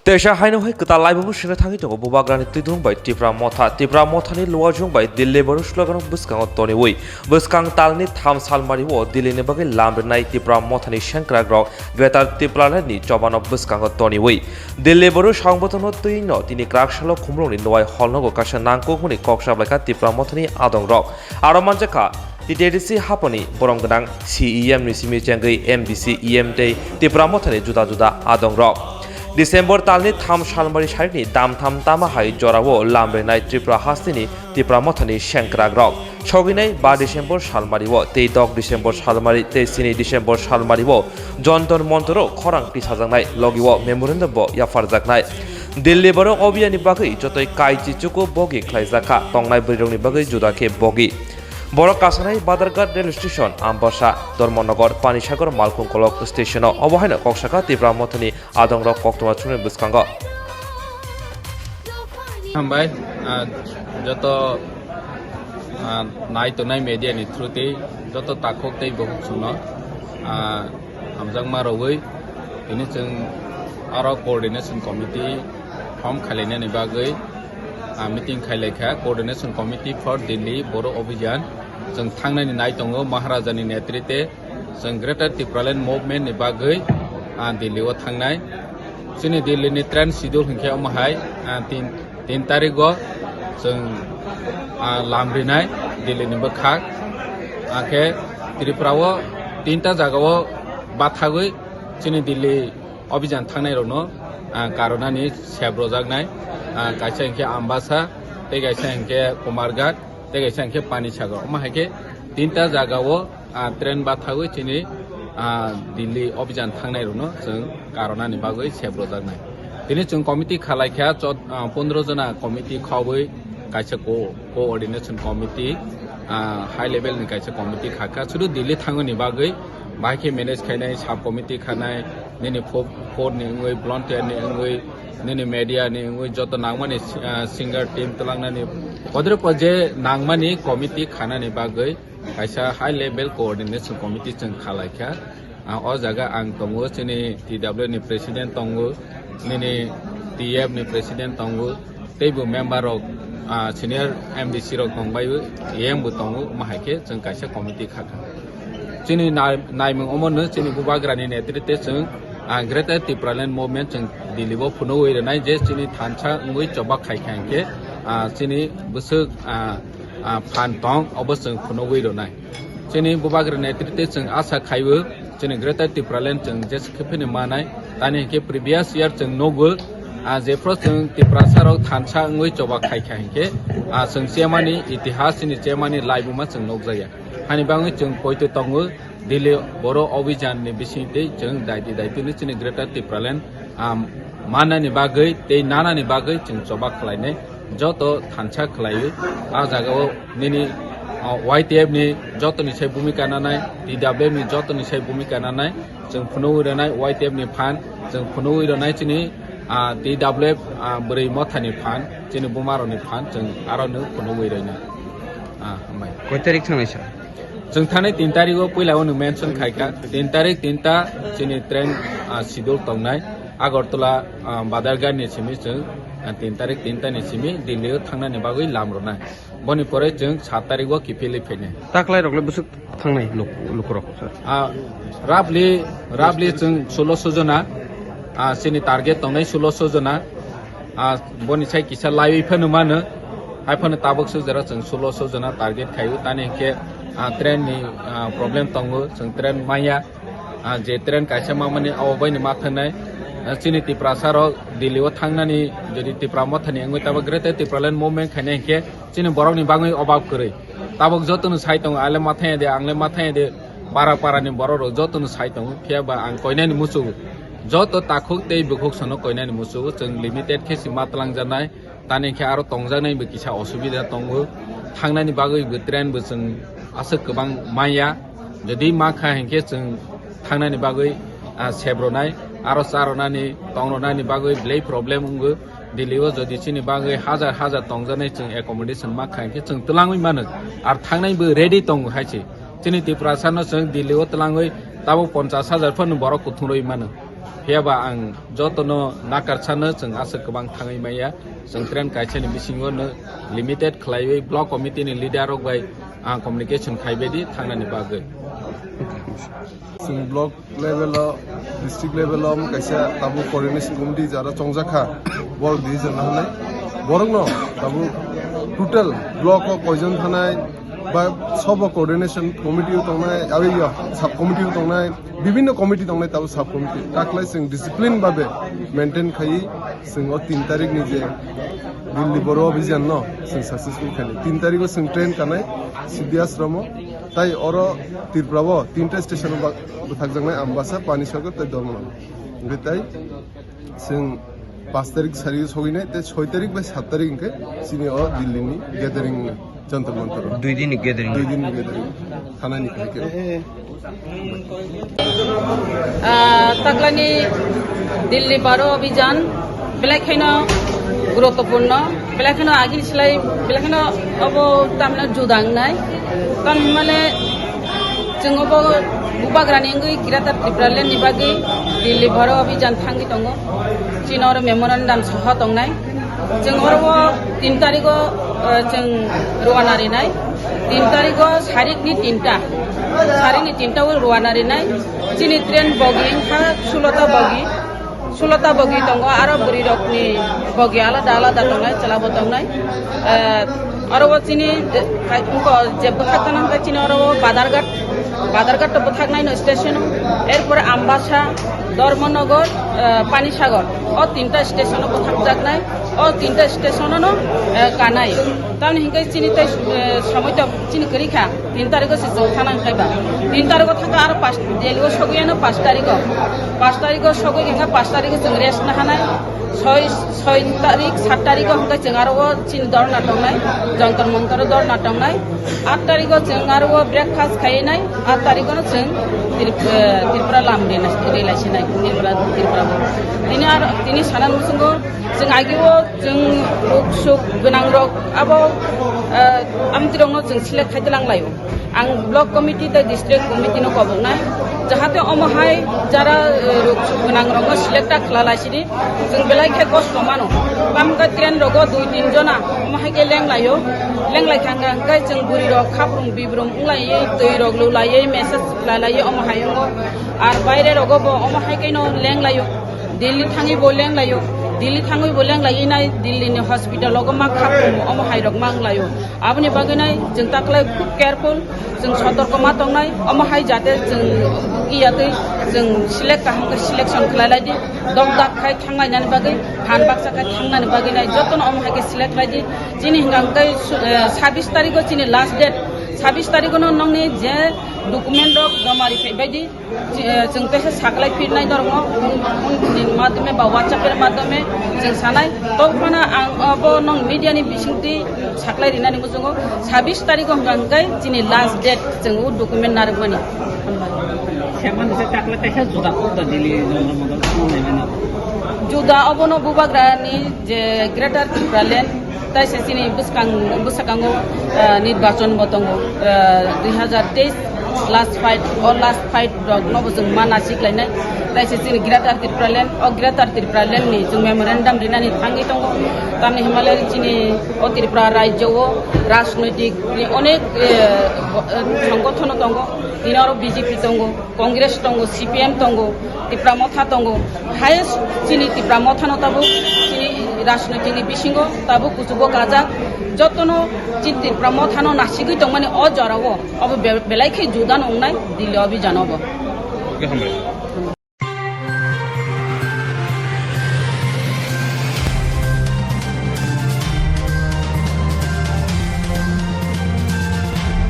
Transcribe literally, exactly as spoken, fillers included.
Teisa haino hai kwtal laibubo sino thangwi tongo Bubagrani twidung bai Tipra Motha. Tipra Mothani luajwng bai Delhi Boro slogan bwskango toniwi bwskang talni tham salmari o Delhi ni bagwi lam rinai Tipra Mothani sengkrak rok Greater Tipraland ni chobano bwskango toniwi Delhi Boro songbotono twino tini kraksalo khumlongni nuai holnogo kaisa nangkukmani kok sablaikha Tipra Mothani adong rok. Aro manjakha T T D C haponi borom gwnang C E M ni simi chengwi M D C, E M tei Tipra Mothani juda juda adong rok. December talni tham salmari sarikni damtham tama hai jorao lam rinai Tripura hasteni Tipra Mothani sengkrak rok. Soginai ba December salmari o tei dok December salmari tei sini December salmari o Jontor Montoro khorang tisajaknai logi o memorandum bo yapharjaknai. Delhi Boro obiyani bagwi jotoi kaichi chuku bogi khlaijakha tongnai bwrwirokni bagwi juda khe bogi. Borok kasanai Badarghat Rail Station, Ambasa, Dharmanagar, Panisagar, Malkhung Kolok Station o obo haino kok sakha Tipra Mothani adongrok koktwma chumni bwskango. Hambai, ah, joto, ah, nai tongnai media ni through tei joto takhuk tei bukhuk chwngno, ah, hamjakma rogwi tini chwng aro coordination committee form khailainani bagwi, ah, meeting khailaikha. Coordination Committee for Delhi Boro Abhiyan chwng thangnani nai tongo Maharaja ni netrite. Chwng Greater Tipraland Movement ni bagwi, ah, Delhi o thangnai. Chini Delhi ni train schedule hinkhe omo hai, ah, tin, tin tarik o chwng, ah, lam rinai Delhi ni bwkhak. Akhe Tripura o tinta jaga o bathagwi chini Delhi obhijan thangnai rokno, ah, karonani sep rojaknai. Ah, kaisa hinkhe Ambasa, tei kaisa hinkhe Kumarghat, tei kaisa hinkhe Panisagar. Omo hai khe tinta jaga o ah, train bathagwi chini, ah, Delhi obhijan thangnai rokno chwng karonani bagwi sep rojaknai. Tini chwng committee khalaikha, chot-, ah, pondro jona committee khobwi kaisa co-, coordination committee, ah, high level ni kaisa committee khakha. Sudu Delhi thangmani bagwi bahai khe manage khainai, sub committee khanai, nini fo-, phone ni wngwi, volunteer ni wngwi, nini media ni wngwi, joto nangmani, ah, singer team twlangnani, kodre kodre nangmani committee khanani bagwi kaisa high level coordination committee chwng khalaikha. Ah, o jaga ang tongo, chini T W ni president tongo, nini T F ni president tongo, teibo member rok, ah, senior M D C rok tongbaio, E M bo tongo, omo hai khe chwng kaisa committee khakha. Chini nai-, naimung omono chini Bubagrani netrite chwng, ah, Greater Tipraland Movement chwng Delhi o phunugwi rwnai je chini thansa wngwi chobak khaikha hinkhe, ah, chini bwswk, ah, ah, phan tong, obo chwng phunugwi rwnai. Chini Bubagra netrite chwng asa khaiwi, chini Greater Tipraland chwng jesa khe phini manai, tani hinkhe previous year chwng nugwi, ah, jephru chwng Tiprasa rok thansa wngwi choba khaikha hinkhe, ah, chwng chemani itihas, chini chemani laibuma chwng nukjakya. Hani bagwi chwng poito tongo, Delhi Boro Obhijan ni bisingtwi chwng daiti daitino chini Greater Tipraland, ah, mannani bagwi tei nanani bagwi chwng choba khlainai. Joto thansa khlaiwi ah jagao nini, ah, Y T F ni jotoni sai bhumika nanai, T W F ni jotoni sai bhumika nanai, chwng phunugwi rwnai Y T F ni phan, chwng phunugwi rwnai chini, ah, T W F, ah, bwrwi mothani phan, chini bumarokni phan, chwng aroni phunugwi rwnai. Ah, hambai. Koi tarik thangnai sir? Chwng thani tin tarik o puila o nwng mention khaikha. Tin tarik tinta chini train, ah, schedule tongnai. Agartala, ah, Badarghat ni simi chwng, ah, tin tarik tinta ni simi Delhi o thangnani bagwi lam rwnai. Boni pore chwng sat tarik o kiphilwi phainai. Taklai rok le bwswk thangnai luk-, lukurok sir? Ah, roughly, roughly chwng sulosho jona, ah, chini target tongnai sulosho jona. Ah, boni sai kisa laiwi phano mano. Hai phano tabuk suk jora chwng sulosho jona target khaio. Tani hinkhe, ah, train ni, ah, problem tongo, chwng train manya. Ah, je train kaisa mamani abo baini ma thangnai. Ah, chini Tiprasa rok Delhi o thangnani, jodi Tipra mothani wngwi tabuk Greater Tipraland Movement khainai hinkhe chini borokni bagwi obab kwrwi. Tabuk jotono sai tongo, ale ma thangya de, ang le ma thangya de. Para para ni borok rok joto no sai tongo, phiya ba ang koinani muchungo. Joto takhuk tei bukhuk sono koinani muchungo, chwng limited khe se ma twlangjaknai. Tani khe aro tongjaknai bo kisa osubida tongo. Thangnani bagwi bo train bo chwng aswk kwbang manya. Jodi ma kha hinkhe chwng thangnani bagwi, ah, sebronai, aro charonani, tongronani bagwi belai problem wngo. Delhi o jodi chini bagwi hajar hajar tongjaknai chwng accommodation ma kha hinkhe chwng twlangwi mano. Ar thangnai bo ready tongo hai se. Chini Tiprasa no chwng Delhi o twlangwi tabuk ponchash hajar phano borok kuthung rwi mano. Phiya ba ang jotono nakarsano chwng aswk kwbang thangwi maya. Chwng train kaisani bisingo no limited khlaiwi block committee ni leader rok bai ang communication khaibaidi thangnani bagwi. Chwng block level o, district level o kaisa tabuk coordination committee jara chongjak kha, borok division no hwnwi. Borokno tabuk total block o koijon thanai, ba sobo coordination committee o tongnai, aboni sub committee o tongnai, bibinno committee tongnai, tabuk sub committee. Taklai chwng discipline babe maintain khaiwi chwng o tin tarik ni je Delhi Boro Abhijan no chwng successful khainai. Tin tarik o chwng train kanai Siddhi Ashram o, tai oro Tripura o tinta station o ba-, bwthakjaknai Ambasa, Panisagar tei Dharmanagar. Hwnkhe tai chwng paanch tarik sari sogwinai tei soi tarik bai saat tarik hwnkhe chini o Delhi ni gathering, Jantar Mantar o. Dui din ni gathering. Dui din ni gathering. Thanani khai khe. Ah, taklani Delhi Boro Abhijan belai kheno guruttopurno, belai kheno agini slai, belai kheno obo tamna juda wngnai. Tamni male chwng obo bubagrani wngwi Greater Tipraland ni bagwi Delhi Boro Abhijan thangwi tongo. Chini oro memorandum soho tongnai. Chwng oro o tin tarigo, eh, chwng rwna rinai. Tin tarigo sarikni tinta. Sarikni tinta o rwna rinai. Chini train bogi wngkha sulota bogi. Sulota bogi tongo, aro bwrwi rokni bogi alada alada tongnai, chwla bo tongnai. Eh, oro o chini, eh, khai-, wngkha je bwkhak gana wngkha chini oro o Badarghat, Badarghat to bwthaknai no station o. Erpore Ambasa, Dharmanagar, eh, Panisagar. O tinta station o bwthakjaknai, o tinta station o no, eh, kanai. Tamni hinkhe chini tei, eh, somoi to chini kwrwi kha, tin tarigo se chwng thana hinkhe ba. Tin tarigo thangkha aro pas, Delhi o sogwi ano pas tarigo. Pas tarigo sogwi hinkhe pas tarigo chwng rest na hanai. Soi, soi tarik, sat tarigo hinkhe chwng aro o chini dorna tongnai, Jantar Mantar o dorna tongnai. At tarigo chwng aro o breakfast khainai, at tarigo no chwng Trip-, eh, Tripura lam rina, rilai sinai, Tripura, Tripura bo. Tini aro, tini sana muchungo chwng agio chwng ruk suk gwnang rok abo, eh, amtwi rokno chwng select khai tlang laio. Ang block committee tei district committee no koboknai, jahate omo hai jara, eh, ruk suk gwnang rokno select ta khwla lai sidi, chwng belai khe kosto mano. Tamo khe train rogo dui tin jona omo hai khe leng laio, leng lai thang kha hwnkhe chwng bwrwi rok khaprum bibrum wng laiwi twi rok lu laiwi message khwla laiwi omo hai wngo. Ar baire rogo bo omo hai khe no leng laio. Delhi thangwi bo leng laio, Delhi thangwi bo leng lai nai, Delhi ni hospital o ma khapung omo hai rok mang laio. Aboni bagwi nai chwng taklai khub careful, chwng sotorko ma tongnai, omo hai jate chwng iya twi chwng select kaham khe selection khlai lai di, dok dak khai thang lai nani bagwi, phan baksa khai thang nani bagwi nai jotono omo hai khe select lai di. Chini hwnkha hwnkhe su-, eh, sabbish tarigo chini last date, sabbish tarigo no nongni je document rok joma ri phai bai di. Chi-, eh, chwng teisa saklai phirnai norokno phone, phone ni madhyome ba WhatsApp ni madhyome chwng sanai. Tobphano ang abo nong media ni bisingtwi saklai rinani muchungo, sabbish tarigo hwnkha hwnkhe chini last date chwng o document narwkmani. Sema nisa taklai kaisa juda kok da Delhi Jantar Mantar o phone laimani. Juda obono bubagrani je Greater Tipraland, tai se chini bwskang, bwskango, eh, nirbachon bo tongo, eh, dui hazar teis last fight, o last fight rok no bo chwng ma nasik lainai. Tai se chini Greater Tipraland, o Greater Tipraland ni chwng memorandum rinani thangwi tongo. Tamni himalai chini o Tripura rajyo o rajnoitik ni onek, eh, bo-, eh, songgothon tongo. Tini oro B J P tongo. Congress tongo, C P M tongo, Tipra Motha tongo. Highest chini Tipra Motha no tabuk chini rajnoitik ni bisingo tabuk kuchugo kajak. Jotono chini Tipra Motha no nasigwi tongmani o jora o, abo be-, belai khe juda no wngnai Delhi Abhijan o bo. Oke, hambai.